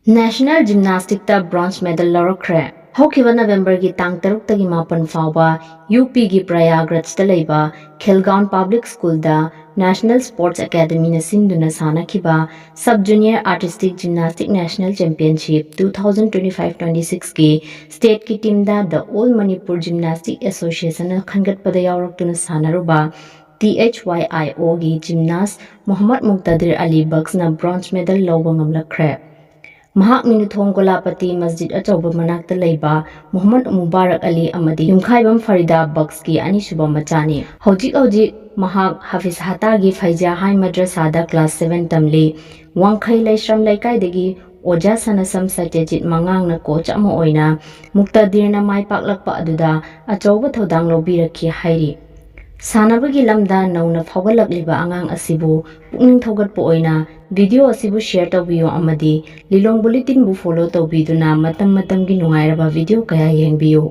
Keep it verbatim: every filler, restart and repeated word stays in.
National Gymnasticꯇ bronze medal ꯂꯧꯔꯛꯈ꯭ꯔꯦ꯫ ꯍꯧꯈꯤꯕ ꯅꯕꯦꯝꯕꯔꯒꯤ ꯇꯥꯡ ꯇꯔꯨꯛꯇꯒꯤ ꯃꯥꯄꯟ ꯐꯥꯎꯕ UPꯒꯤ ꯄ꯭ꯔꯌꯥꯒ꯭ꯔꯥꯖꯇ ꯂꯩꯕ ꯈꯦꯜꯒꯥꯎꯟ ꯄꯕ꯭ꯂꯤꯛ ꯁ꯭ꯀꯨꯜꯗ National Sports Academyꯅ ꯁꯤꯟꯗꯨꯅ ꯁꯥꯟꯅꯈꯤꯕ Sub Junior Artistic Gymnastic National Championship two thousand twenty five twenty sixꯀꯤ stateꯀꯤ teamꯗ The All Manipur Gymnastic Associationꯅ ꯈꯟꯒꯠꯄꯗ ꯌꯥꯎꯔꯛꯇꯨꯅ ꯁꯥꯟꯅꯔꯨꯕ THYIOꯒꯤ gymnast Mohammad ꯃꯨꯛꯇꯗꯤꯔ Ali ꯕꯛꯁꯅ bronze medal ꯂꯧꯕ ꯉꯝꯂꯛꯈ꯭ꯔꯦ꯫ ꯃꯍꯥꯛ ꯃꯤꯅꯨꯊꯣꯡ ꯒꯣꯂꯥꯄꯇꯤ ꯃꯁꯖꯤꯗ ꯑꯆꯧꯕ ꯃꯅꯥꯛꯇ ꯂꯩꯕ ꯃꯨꯍꯝꯃꯗ ꯃꯨꯕꯥꯔꯛ ꯑꯂꯤ ꯑꯃꯗꯤ ꯌꯨꯝꯈꯥꯏꯕꯝ ꯐꯔꯤꯗꯥ ꯕꯛꯁꯀꯤ ꯑꯅꯤꯁꯨꯕ ꯃꯆꯥꯅꯤ꯫ ꯍꯧꯖꯤꯛ ꯍꯧꯖꯤꯛ ꯃꯍꯥꯛ ꯍꯥꯐꯤꯖ ꯍꯥꯇꯥꯒꯤ ꯐꯩꯖꯤꯌꯥ ꯍꯥꯏ ꯃꯗ꯭ꯔꯁꯥꯗ class seven ꯇꯝꯂꯤ꯫ ꯋꯥꯡꯈꯩ ꯂꯩꯁ꯭ꯔꯝ ꯂꯩꯀꯥꯏꯗꯒꯤ ꯑꯣꯖꯥ ꯁꯅꯁꯝ ꯁꯇ꯭ꯌꯖꯤꯠ ꯃꯉꯥꯡꯅ coach ꯑꯃ ꯑꯣꯏꯅ ꯃꯨꯛꯇꯗꯤꯔꯅ ꯃꯥꯏ ꯄꯥꯛꯂꯛꯄ ꯑꯗꯨꯗ ꯑꯆꯧꯕ ꯊꯧꯗꯥꯡ ꯂꯧꯕꯤꯔꯛꯈꯤ ꯍꯥꯏꯔꯤ꯫ ꯁꯥꯟꯅꯕꯒꯤ ꯂꯝꯗ ꯅꯧꯅ ꯐꯥꯎꯒꯠꯂꯛꯂꯤꯕ ꯑꯉꯥꯡ ꯑꯁꯤꯕꯨ ꯄꯨꯛꯅꯤꯡ ꯊꯧꯒꯠꯄ ꯑꯣꯏꯅ video ꯑꯁꯤꯕꯨ share ꯇꯧꯕꯤꯌꯨ ꯑꯃꯗꯤ ꯂꯤꯂꯣꯡ Bulletinꯕꯨ follow ꯇꯧꯕꯤꯗꯨꯅ ꯃꯇꯝ ꯃꯇꯝꯒꯤ ꯅꯨꯡꯉꯥꯏꯔꯕ video ꯀꯌꯥ ꯌꯦꯡꯕꯤꯌꯨ꯫